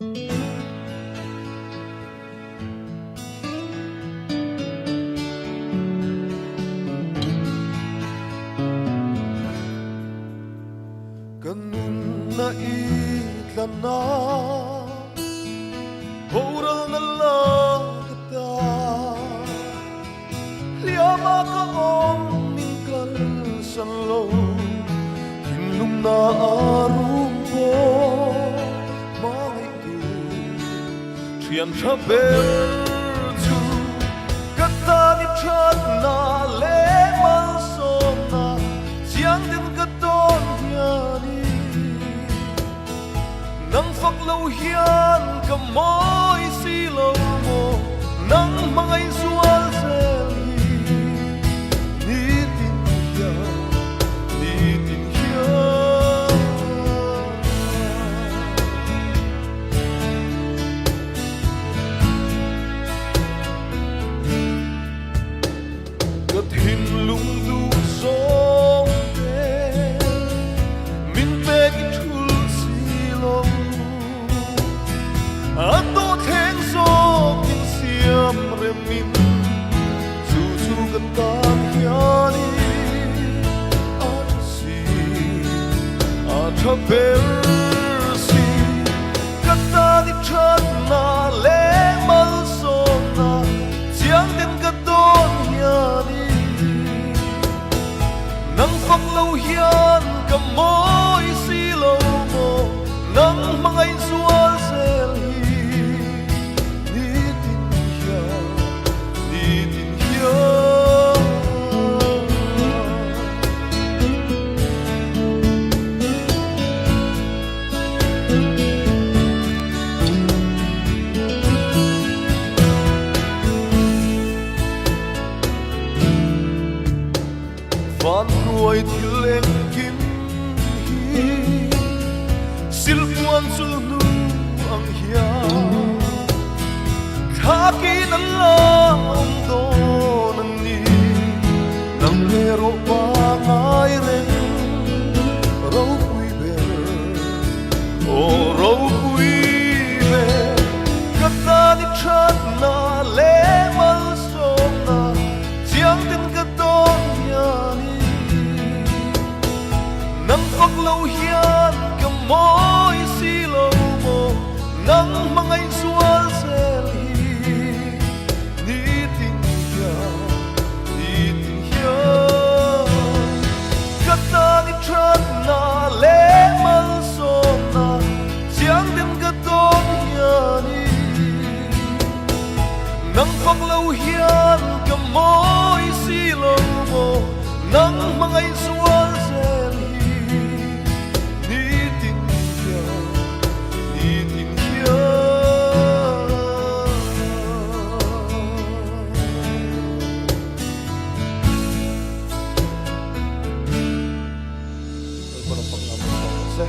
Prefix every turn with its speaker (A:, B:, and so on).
A: Ka nunna i tlanna boralna la ka ta hliama ka awm min kalsan lo thinlungna a rum pawh hmangaihtu thian tha ber chu ka tan i thatna leh malsawmna chiang den ka tawn hian i nang fak lo hian ka mawi si lo maw nang hmangaih zual zel hi nitin hian nitin hian. Ka thinlung duh zawng te min pek i thul si lo. A dawhthleng zawk in siam remin chu chu ka tan hian i an si a tha ber si. Ka tan i thatna leh malsawmna chiang den ka dawn hian i nang fak lo hian ka mawi si lo maw nang hmangaih zual zel hi nitin hian nitin hian. Van hnuai thil engkim hi silpuan chu hnu ang hian thlakin an la awm dawn a ni. Nang erawh pangai reng ropui ber. Aw ropui ber ka tan i thatna leh malsawmna chiang ten ka tawn hian i nang fak lo hian ka mawi si lo maw nang hmangaih zual zel hi nitin hian nitin hian ka tan i thatna leh malsawmna chiang den ka tawn hian i nang fak lo hian ka mawi si lo maw nang hmangaih zual zel hi nitin hian nitin hian. Lalpa ram pakna malsawm rawh se.